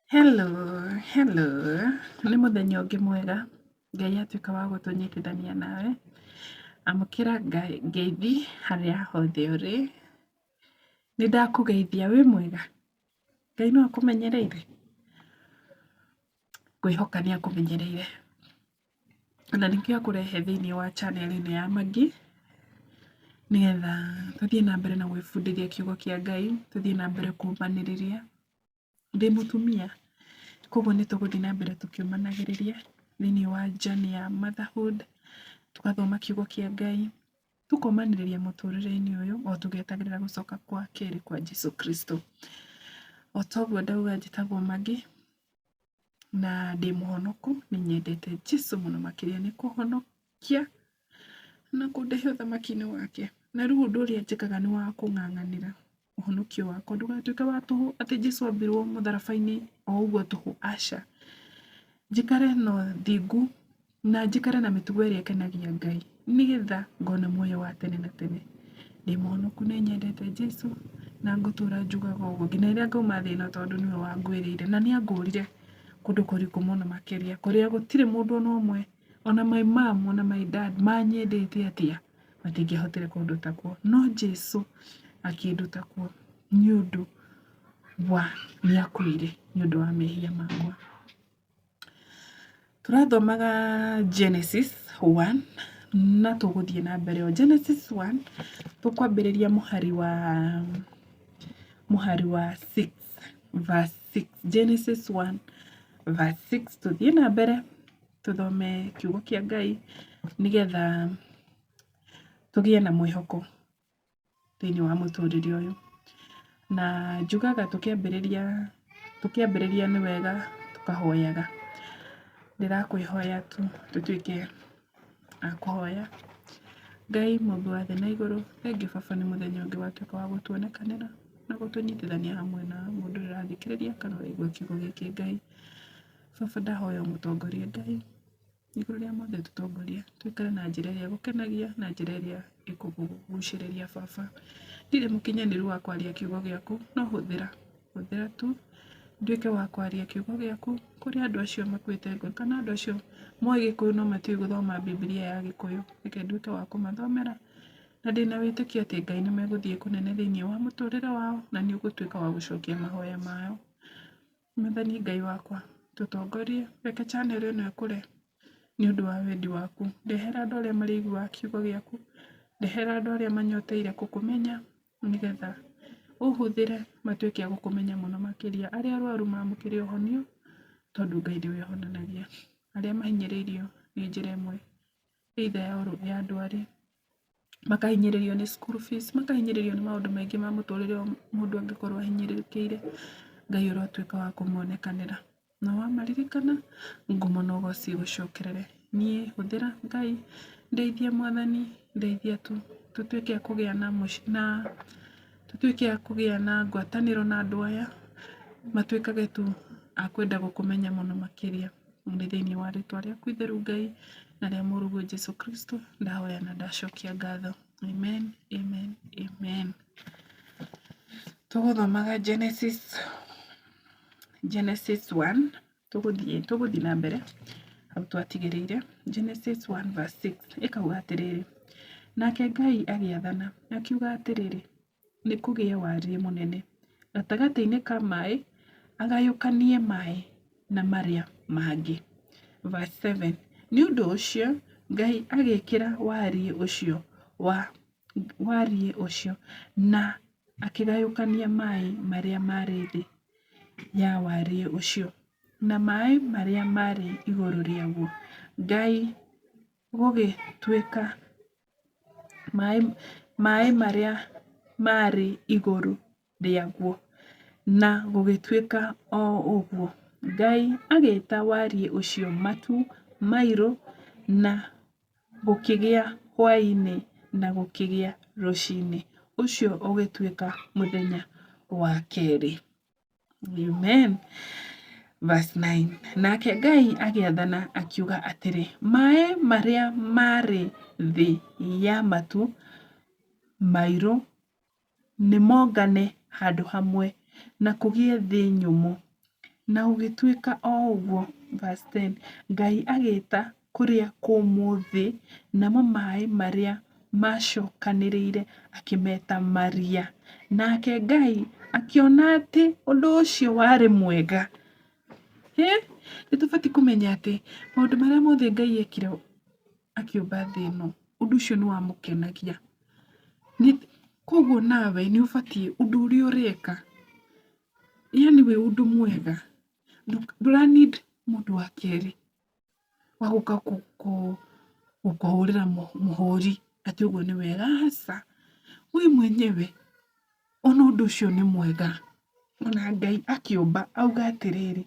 Hello, hello. Nĩ mũthenya ũngĩ mwega, Ngai atuĩka wa gũtũnyitithania nawe. Amũkĩra ngeithi harĩa hothe ũrĩ. Nĩ ndakũgeithia, wĩ mwega? Ngai no akũmenyereire? Ngwĩhoka nĩ akũmenyereire. Na nĩkĩo akũrehe thĩinĩ wa channel ĩno ya Maggie, nĩgetha tũthiĩ na mbere na gwĩbundithia kiugo kĩa Ngai, tũthiĩ na mbere kũmanĩrĩria. Ndĩ mũtumia, koguo nĩ tũgũthiĩ na mbere tũkĩũmanagĩrĩria thĩinĩ wa journey ya motherhood, tũgathoma kiugo kĩa Ngai, tũkomanĩrĩria mũtũrĩre-inĩ ũyũ o tũgĩetagĩrĩra gũcoka kwa kerĩ kwa Jesũ Kristo. O toguo ndauga njĩtagwo Maggie, na ndĩ mũhonoku, nĩ nyendete Jesũ mũno makĩria nĩ kũhonokia na kũndehe ũthamaki-inĩ wake. Na rĩu ũndũ ũrĩa njĩkaga nĩ wa kũng'ang'anĩra ũhonokio wakwa ndũgatuĩke wa tũhũ, atĩ Jesũ ambirwo mũtharaba-inĩ o ũguo tũhũ, aca. Njikare na ũthingu na njikare na mĩtugo ĩrĩa ĩkenagia Ngai nĩgetha ngona muoyo wa tene na tene. Ndĩ mũhonoku nĩ nyendete Jesũ na ngũtũra njugaga ũguo nginya rĩrĩa ngauma thĩ ĩno tondũ nĩwe wangwĩrĩire na nĩ angũrire kũndũ kũriku mũno makĩria kũrĩa gũtirĩ mũndũ ona ũmwe ona my mom ona my dad manyendete atĩa matingĩahotire kũnduta kuo. No Jesũ akĩnduta kuo nĩ ũndũ wa nĩ akuire nĩ ũndũ wa mehia makwa. Tũrathomaga Genesis 1 na tũgũthiĩ na mbere o Genesis 1 tũkwambĩrĩria mũhari wa mũhari wa 6 verse 6 Genesis 1 verse 6 tũthiĩ na mbere tũthome kiugo kĩa Ngai nĩgetha tũgĩe na mwĩhoko thĩinĩ wa mũtũrĩre ũyũ. Na njugaga tũkĩambĩrĩria tũkĩambĩrĩria nĩ wega tũkahoyaga. Ndĩrakwĩhoya tu tũtuĩke a kũhoya. Ngai mũmbi wa thĩ na igũrũ, thengiũ baba nĩ mũthenya ũngĩ watuĩka wa gũtuonekanĩra na gũtũnyitithania hamwe na mũndũ ũrĩa ũrathikĩrĩria kana ũraigua kiugo gĩkĩ Ngai. Baba ndahoya ũmũtongorie Ngai. Igũrũ rĩa mothe tũtongorie, tũikare na njĩra ĩrĩa ĩgũkenagia na njĩra ĩrĩa ĩkũgucĩrĩria baba. Ndirĩ mũkinyanĩru wa kwaria kiugo gĩaku, no hũthĩra, hũthĩra tu nduĩke wa kwaria kiugo gĩaku kũrĩ andũ acio makuĩte ngoro kana andũ acio moĩ gĩkũyũ no matiũĩ gũthoma Bibilia ya gĩkũyũ. Reke nduĩke wa kũmathomera na ndĩna wĩtĩkio atĩ Ngai nĩ megũthiĩ kũnene thĩinĩ wa mũtũrĩre wao na nĩ ũgũtuĩka wa gũcokia mahoya mao. Mwathani Ngai wakwa, tũtongorie, reke channel ĩno ĩkũre nĩ ũndũ wa wendi waku. Ndehera andũ arĩa marĩiguaga kiugo gĩaku, ndehera andũ arĩa manyoteire gũkũmenya nĩgetha ũhũthĩre matuĩke a gũkũmenya mũno makĩria. Arĩa arwaru mamũkĩre ũhonio tondũ Ngai nĩwe ũhonanagia. Arĩa mahinyĩrĩirio nĩ njĩra ĩmwe either ya ndwari, makahinyĩrĩrio nĩ school fees, makahinyĩrĩrio nĩ maũndũ maingĩ ma mũtũrĩre mũndũ angĩkorwo ahinyĩrĩrĩkĩire, Ngai ũrotuĩka wa kũmonekanĩra. Na wamaririkana, ngumo na ũgoci igũcokerere. Niĩ hũthĩra Ngai, ndeithia Mwathani, ndeithia tu, tũtuĩke a kũgĩa na na tũtuĩke a kũgĩa na ngwatanĩro na andũ aya, matuĩkage tu a kwenda gũkũmenya mũno makĩria. Nĩ thĩinĩ wa rĩtwa rĩaku itheru Ngai na rĩa mũrũguo Jesu Kristo ndahoya na ndacokia ngatho. Amen, amen, amen. Tũgũthomaga Genesis, Genesis 1 tũgũthiĩ tũgũthiĩ na mbere hau twatigĩrĩire Genesis 1 verse 6 ĩkauga atĩrĩrĩ, nake Ngai agĩathana akiuga atĩrĩrĩ, nĩ kũgĩe wariĩ mũnene gatagatĩ-inĩ ka maĩ, agayũkanie maĩ na marĩa mangĩ. Verse 7. Nĩ ũndũ ũcio Ngai agĩĩkĩra wariĩ ũcio wa wariĩ ũcio na akĩgayũkania maĩ marĩa maarĩ thĩ ya wariĩ ũcio na maĩ marĩa maarĩ igũrũ rĩaguo. Ngai gũgĩtuĩka maĩ marĩa maarĩ igũrũ rĩaguo, na gũgĩtuĩka o ũguo. Ngai agĩta wariĩ ũcio matu mairũ, na gũkĩgĩa hwaĩ-inĩ na gũkĩgĩa rũcinĩ. Ũcio ũgĩtuĩka mũthenya wa kerĩ. Amen. Verse 9. Nake Ngai agĩathana akiuga atĩrĩ, maĩ marĩa marĩ thĩ ya matu mairũ nĩmongane handũ hamwe, na kũgĩe thĩ nyũmũ. Na gũgĩtuĩka o ũguo. Verse 10. Ngai agĩta kũrĩa kũmũ thĩ, namo maĩ marĩa maacokanĩrĩire akĩmeta maria. Nake Ngai akĩona atĩ ũndũ ũcio warĩ mwega. Nĩ tũbatiĩ kũmenya atĩ maũndũ marĩa mothe Ngai ekire akĩũmba thĩ ĩno, ũndũ ũcio nĩ wamũkenagia. Koguo nawe nĩ ũbatiĩ ũndũ ũrĩa ũreka, yaani wĩ ũndũ mwega, ndũra need mũndũ wa kerĩ wa gũka gũkũhũrĩra mũhũri atĩ ũguo nĩ wega, aca. We mwenyewe ona ũndũ ũcio nĩ mwega. Ona Ngai akĩũmba auga atĩrĩrĩ,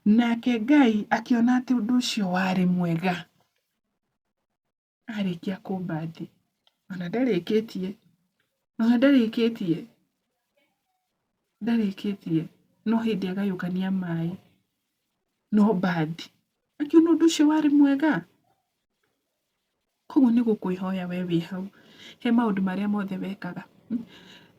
nake Ngai akĩona atĩ ũndũ ũcio warĩ mwega. Arĩkia kũmba thĩ, ona ndarĩkĩtie, ona ndarĩkĩtie, ndarĩkĩtie, no hĩndĩ agayũkania maĩ no mbathi. Akĩona ũndũ ũcio warĩ mwega. Koguo nĩ gũkwĩhoya we wĩ hau, he maũndũ marĩa mothe wekaga.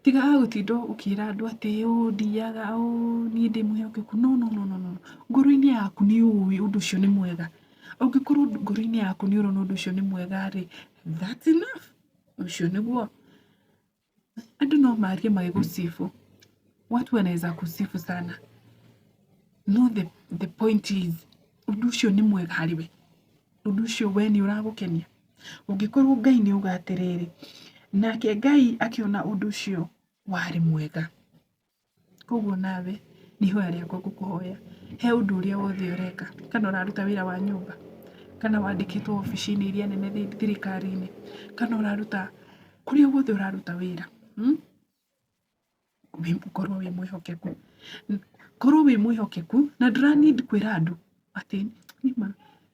Tigaga gũtinda ũkĩra andũ atĩ ũũ ndiyaga, ũũ niĩ ndĩ mwĩhokeku, no no no no no, ngoro-inĩ yaku nĩ ũĩ ũndũ ũcio nĩ mwega. Ũngĩkorwo ngoro-inĩ yaku nĩ ũrona ũndũ ũcio nĩ mwega rĩ, that's enough, ũcio nĩguo. Andũ no marie magĩgũcibu, watu wanaweza kusifu sana, no the point is ũndũ ũcio nĩ mwega harĩ we, ũndũ ũcio we nĩ ũragũkenia. Ũngĩkorwo Ngai nĩ auga atĩrĩrĩ, nake Ngai akĩona ũndũ ũcio warĩ mwega. Koguo nawe nĩ ihoya rĩakwa ngũkũhoya, he ũndũ ũrĩa wothe ũreka, kana ũraruta wĩra wa nyũmba, kana wandĩkĩtwo obici-inĩ iria nene thirikari-inĩ, kana ũraruta kũrĩa guothe ũraruta wĩra, korwo wĩ mwĩhokeku. Korwo wĩ mwĩhokeku na ndũra need kwĩra andũ atĩ nĩma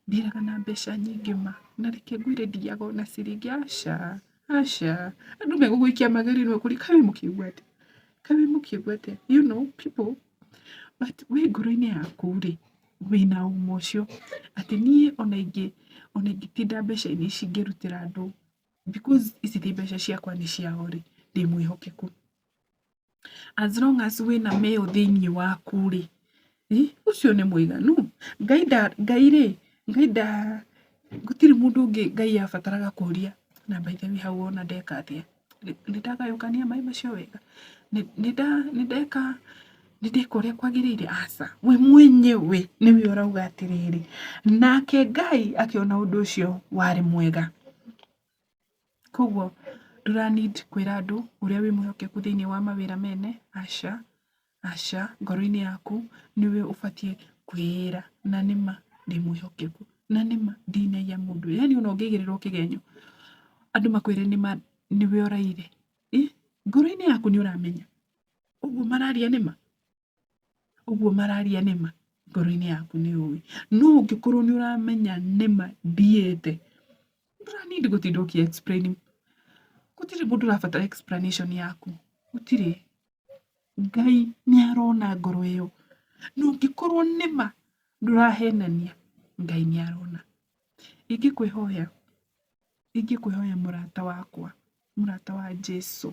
ndĩraga na mbeca nyingĩ ma, na reke ngwĩre ndiyaga ona ciringi, aca. Aca, andũ megũgũikia magerio-inĩ makũrie kaĩ wĩ mũkĩgu atĩa, kaĩ wĩ mũkĩgu atĩa, you know people. But we ngoro-inĩ yaku rĩ, wĩna ũma ũcio atĩ niĩ ona ingĩ ona ingĩtinda mbeca-inĩ ici ngĩrutĩra andũ because ici ti mbeca ciakwa nĩ ciao rĩ, ndĩ mwĩhokeku. As long as wĩna mĩũ thĩiniĩ waku rĩ, ũcio nĩ mũiganu. Ngai nda Ngai rĩ, Ngai nda gũtirĩ mũndũ ũngĩ Ngai abataraga kũria na by the way hau wona ndeka atĩa, nĩ ndagayũkania maĩ macio wega, nĩ ndeka nĩ ndeka ũrĩa kwagĩrĩire? Aca, we mwenyewe nĩwe ũrauga atĩrĩrĩ, nake Ngai akĩona ũndũ ũcio warĩ mwega. Koguo ndũra need kwĩra andũ ũrĩa wĩ mwĩhokeku thĩiniĩ wa mawĩra mene, aca, aca, ngoro-inĩ yaku nĩwe ũbatiĩ kwĩĩra na nĩma ndĩ mwĩhokeku, na nĩma ndinaiya mũndũ. Yaani ona ũngĩigĩrĩrwo kĩgenyo andũ makwĩre nĩma nĩwe ũraiyire, ngoro-inĩ yaku nĩ ũramenya ũguo mararia nĩma. Ũguo mararia nĩ ma, ngoro-inĩ yaku nĩ ũĩ. No ũngĩkorwo nĩ ũramenya nĩ ma ndiĩte, ndũra need gũtinda ũkĩ explain. Gũtirĩ mũndũ ũrabatara explanation yaku, gũtirĩ. Ngai nĩ arona ngoro ĩyo. Na ũngĩkorwo nĩ ma ndũrahenania, Ngai nĩ arona. Ingĩkwĩhoya Ingĩkwĩhoya mũrata wakwa, mũrata wa Jesu,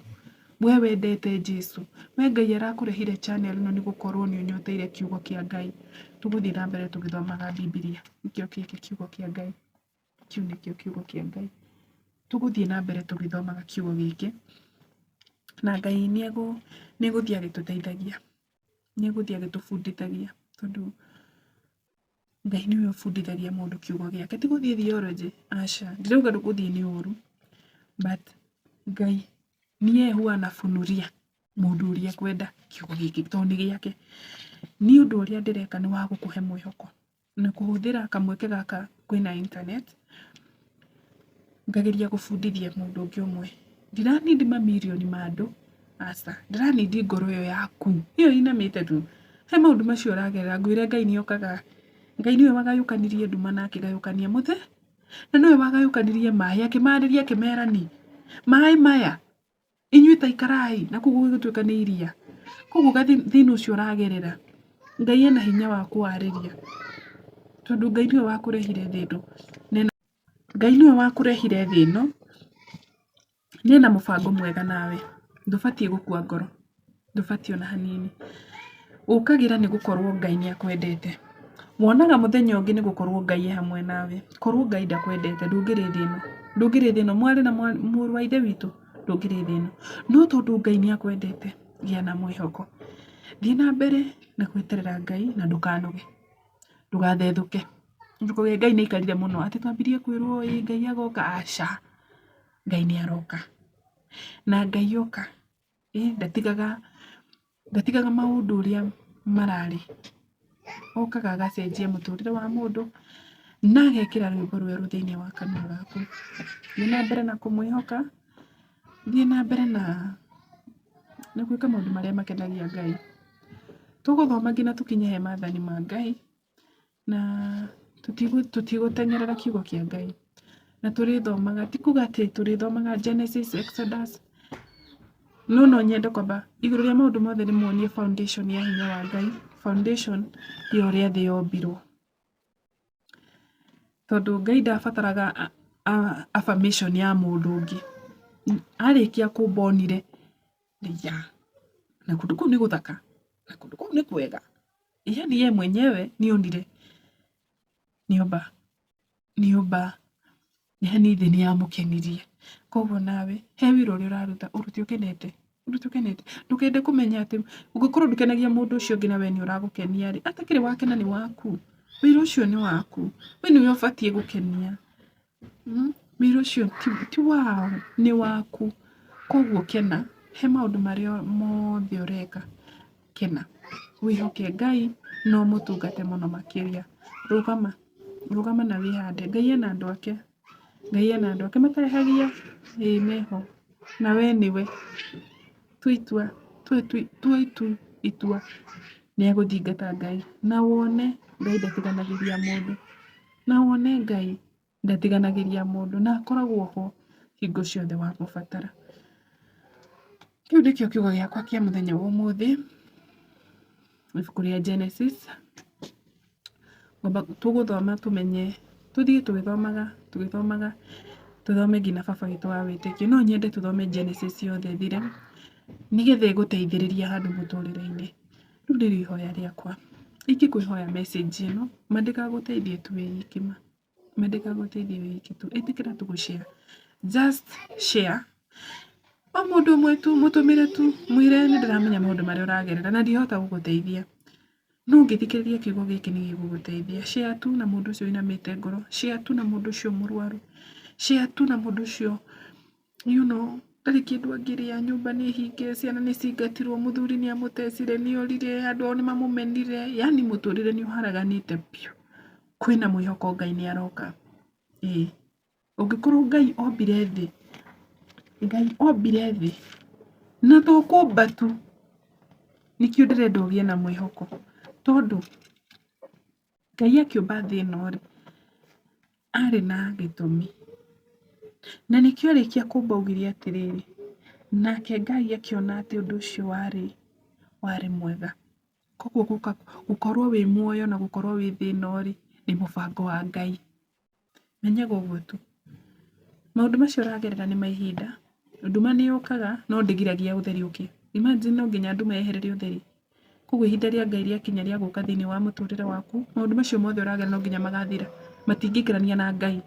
we wendete Jesu, we Ngai arakũrehire channel ĩno nĩ gũkorwo nĩ ũnyoteire kiugo kĩa Ngai. Tũgũthiĩ na mbere tũgĩthomaga Bibilia, nĩkĩo gĩkĩ kiugo kĩa Ngai, kĩu nĩkĩo kiugo kĩa Ngai. Tũgũthiĩ na mbere tũgĩthomaga kiugo gĩkĩ, na Ngai nĩ egũthiĩ agĩtũteithagia, nĩ egũthiĩ agĩtũbundithagia tondũ Ngai nĩwe ũbundithagia mũndũ kiugo gĩake, ti gũthiĩ theology, aca, ndirauga gũthiĩ nĩ ũru, but Ngai niye huwa anafunuria mũndũ ũrĩa ekwenda kiugo gĩkĩ tondũ nĩ gĩake. Niĩ ũndũ ũrĩa ndĩreka nĩ wa gũkũhe mwĩhoko na kũhũthĩra kamweke gaka kwĩna internet, ngageria gũbundithia mũndũ ũngĩ ũmwe. Ndira need mamirioni ma andũ, aca, ndĩra need ngoro ĩyo yaku, ĩyo ĩinamĩte tu. He maũndũ macio ũragerera ngwĩre Ngai nĩ okaga. Ngai nĩwe wagayũkanirie nduma na akĩgayũkania mũthĩ, na nĩwe wagayũkanirie maĩ akĩmarĩria akĩmera nĩ, maĩ maya inyuĩ ta ikarai na kũu gũgĩtuĩka nĩ iria. Koguo thĩna ũcio ũragerera, Ngai ena hinya wa kũwarĩria, tondũ Ngai nĩwe wakũrehire thĩ ĩno. Ngai nĩwe wakũrehire thĩ ĩno, na ena mũbango mwega nawe, ndũbatiĩ gũkua ngoro, ndũbatiĩ ona hanini. Ũkagĩra nĩ gũkorwo Ngai nĩ akwendete. Wonaga mũthenya ũngĩ nĩ gũkorwo Ngai e hamwe nawe. Korwo Ngai ndakwendete ndũngĩrĩ thĩ ĩno. Ndũngĩrĩ thĩ ĩno mwarĩ na mũrũ wa ithe witũ ndũngĩrĩ thĩ ĩno. No tondũ Ngai nĩ akwendete gĩa na mwĩhoko. Thiĩ na mbere na gweterera Ngai na ndũkanoge. Ndũgathethũke. Ndũkauge Ngai nĩ aikarire mũno atĩ twambirie kwĩrwo ĩ Ngai agoka, aca. Ngai nĩ aroka. Na Ngai oka ĩ ndatigaga ndatigaga maũndũ ũrĩa mararĩ. Okaga agacenjia mũtũrĩre wa mũndũ na agekĩra rwĩmbo rwerũ thĩiniĩ wa kanua gaku. Thiĩ na mbere na kũmwĩhoka, thiĩ na mbere na gwĩka maũndũ marĩa makenagia Ngai. Tũgũthoma nginya tũkinye he maathani ma Ngai na tũtigũteng'erera kiugo kĩa Ngai. Na tũrĩthomaga, ti kuga atĩ tũrĩthomaga Genesis, Exodus, no no nyende kwamba igũrũ rĩa maũndũ mothe ndĩmuonie foundation ya hinya wa Ngai, foundation ya ũrĩa thĩ yombirwo. Tondũ Ngai ndabataraga affirmation ya mũndũ ũngĩ. Arĩkia kũmba onire ya na kũndũ kũu nĩ gũthaka, na kũndũ kũu nĩ kwega. Yaani ye mwenyewe nĩ onire nĩomba nĩomba yaani thĩ nĩ yamũkenirie. Koguo nawe he wĩra ũrĩa ũraruta ũrute ũkenete, ũrute ũkenete. Ndũkende kũmenya atĩ ũngĩkorwo ndũkenagia mũndũ ũcio ũngĩ na we nĩ ũragũkenia rĩ, atakĩrĩ wakena nĩ waku, wĩra ũcio nĩ waku, we nĩwe ũbatiĩ gũkenia. Wĩra ũcio ti wao nĩ waku. Koguo kena he maũndũ marĩa mothe ũreka, kena. Wĩhoke Ngai na ũmũtungate mũno makĩria. Rũgama, rũgama na wĩhande. Ngai ena andũ ake, Ngai ena andũ ake matehagia, ĩĩ meho na we nĩwe. Tua itua, tua itua rĩa gũthingata Ngai na wone Ngai ndatiganagĩria mũndũ. Na wone Ngai ndatiganagĩria mũndũ na akoragwo ho hingo ciothe wamũbatara. Kĩu nĩkĩo kiugo gĩakwa kĩa mũthenya wa ũmũthĩ, ibuku rĩa Genesis. Tũgũthoma tũmenye, tũthiĩ tũgĩthomaga tũgĩthomaga, tũthome nginya baba witũ wa wĩtĩkio. No nyende tũthome Genesis yothe ĩthire, nĩgetha ĩgũteithĩrĩrie handũ mũtũrĩre-inĩ. Rĩu nĩrĩo ihoya rĩakwa, ingĩkwĩhoya message ĩno, ma ndĩgagũteithie tu wĩ wiki ma, ma ndĩgagũteithie wĩ wiki tu, ĩtĩkĩra tu gũ share, just share, o mũndũ ũmwe tu mũtũmĩre tu, mwĩre nĩ ndĩramenya maũndũ marĩa ũragerera na ndihota gũgũteithia, no ũngĩthikĩrĩria kiugo gĩkĩ nĩ gĩgũgũteithia. Share tu na mũndũ ũcio ũinamĩte ngoro, share tu na mũndũ ũcio mũrwaru, share tu na mũndũ ũcio you know ndarĩ kĩndũ angĩrĩa, nyũmba nĩ hinge, ciana nĩ cingatirwo, mũthuri nĩ amũtecire, nĩ orire, andũ ao nĩ mamũmenire, yaani mũtũrĩre nĩ ũharaganĩte biũ. Kwĩna mwĩhoko Ngai nĩ aroka. Ĩĩ. Ũngĩkorwo Ngai ombire thĩ, Ngai ombire thĩ na to kũmba tu, nĩkĩo ndĩrenda ũgĩe na mwĩhoko, tondũ Ngai akĩũmba thĩ ĩno rĩ, arĩ na gĩtũmi. Na nĩkĩo arĩkia kũmba augire atĩrĩrĩ, nake Ngai akĩona atĩ ũndũ ũcio warĩ warĩ mwega. Koguo gũkorwo wĩ muoyo na gũkorwo wĩ thĩ ĩno rĩ, nĩ mũbango wa Ngai. Menyaga ũguo tu. Maũndũ macio ũragerera nĩ ma ihinda. Nduma nĩ yũkaga no ndĩgiragia ũtheri ũke. Imagine no nginya nduma yehererie ũtheri. Koguo ihinda rĩa Ngai rĩakinya rĩa gũka thĩinĩ wa mũtũrĩre waku, maũndũ macio mothe ũragerera no nginya magathira. Matingĩikarania na Ngai.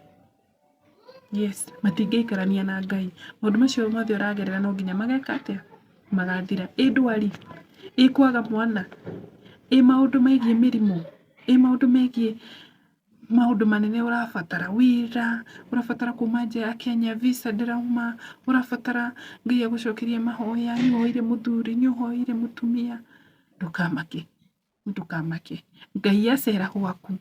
Yes, matingĩikarania na Ngai. Maũndũ macio mothe ũragerera no nginya mageka atĩa? Magathira. Ĩ ndwari? Ĩ kwaga mwana? Ĩ maũndũ megiĩ mĩrimũ? Ĩ maũndũ megiĩ maũndũ manene ũrabatara, wĩra, ũrabatara kuma nja ya Kenya, visa ndĩrauma, ũrabatara Ngai agũcokerie mahoya, nĩ ũhoire mũthuri, nĩ ũhoire mũtumia, ndũkamake, ndũkamake. Ngai acera gwaku,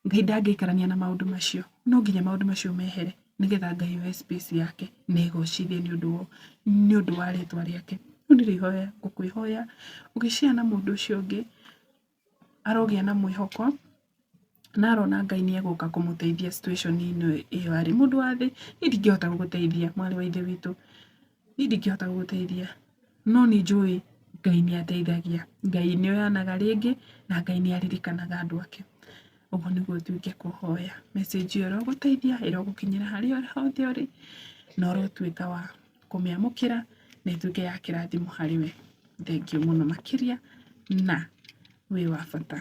Ngai ndangĩikarania na maũndũ macio, no nginya maũndũ macio mehere nĩgetha Ngai oe space yake na egocithie nĩ ũndũ wa rĩtwa rĩake. Rĩu nĩrĩo ihoya ngũkwĩhoya ũgĩ share na mũndũ ũcio ũngĩ, arogĩa na mwĩhoko na arona Ngai nĩ egũka kũmũteithia situation -inĩ ĩyo arĩ. Mũndũ wa thĩ niĩ ndingĩhota gũgũteithia mwarĩ wa ithe witũ, niĩ ndingĩhota gũgũteithia no nĩ njũĩ Ngai nĩ ateithagia, Ngai nĩ oyanaga rĩngĩ na Ngai nĩ aririkanaga andũ ake. Ũguo nĩguo tu ingĩkũhoya. Message ĩyo ĩrogũteithia, ĩrogũkinyĩra harĩa hothe ũrĩ na ũrotuĩka wa kũmĩamũkĩra na ĩtuĩke ya kĩrathimo harĩ we. Thengiũ mũno makĩria. Na wĩ wa bata.